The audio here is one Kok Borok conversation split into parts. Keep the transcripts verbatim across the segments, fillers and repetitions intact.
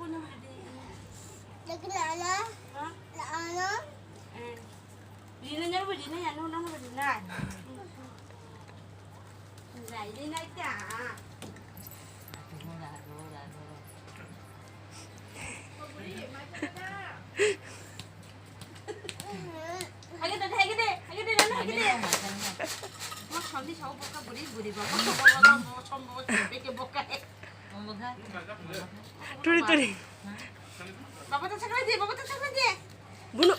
Lagi na ana. Ha? Na ana. Eh. Rina nyar budi na ya no na budi na. Zai di na ta. Hagede, hagede, hagede, nana hagede. Ma khandi sao boka buri buri ba. Ma khandi sao boka buri buri ba. Turi, turi. Baba ta sakra di, baba ta sakra di. Bunu.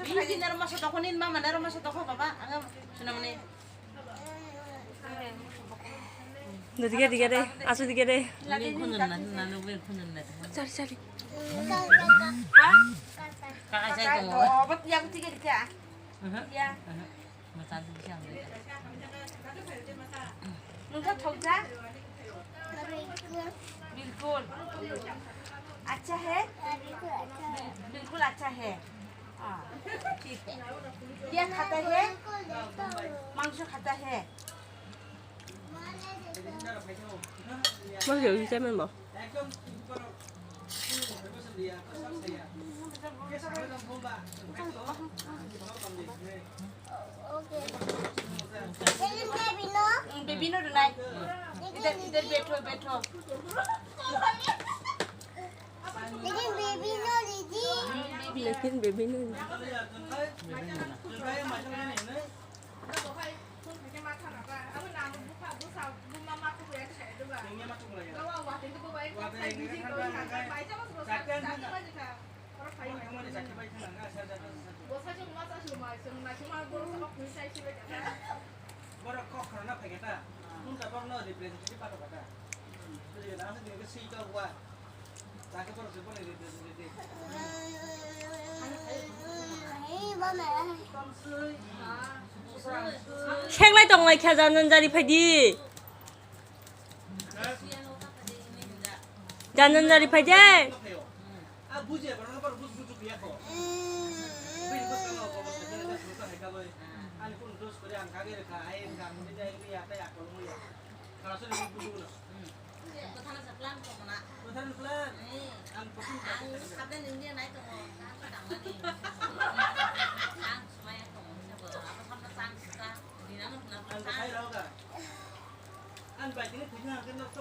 Ini naro masa toko nin mama naro masa toko baba. Anga sunamani. Dikhe, dikhe de, asu dikhe de. Sari, sari. Nungkha thokja? Bilkul. Acha hai? Bilkul acha hai. Ah, thik hai. Kya khata hai? Mangso khata hai. Mangso khata hai. Baby no rwnai. Idhar, idhar baitho, baitho. Lekin baby no, didi. Lekin baby no. Borok kok khoroknw phaikha ta, phone ta borokno representative pathokha ta. Bwrwi gana aswk dini khe swi tok wa. Sakhe borok se borokni representative. Kheklai tonglai kha, jan jan jari phaidi. Jan jan jari phaidi. A buji eba no bar buj buj ya ko. Bin ko ko ko ko ko ko hai ka bai. Ani kun dos kore ang kage rekha ai ang kang ni jai ya ta ya ko mo ya. Kala so ni buj buj na. Ko thana sa plan ko na. Ko thana plan. Ang ko kun ka. Ang sabda ni ni nai to mo. Ang ko tang ni. Ang sumaya ko mo. Apa sabda sang sita. Dina no na. Ang ko khai rao ka. Ang bai ni punya ang ko.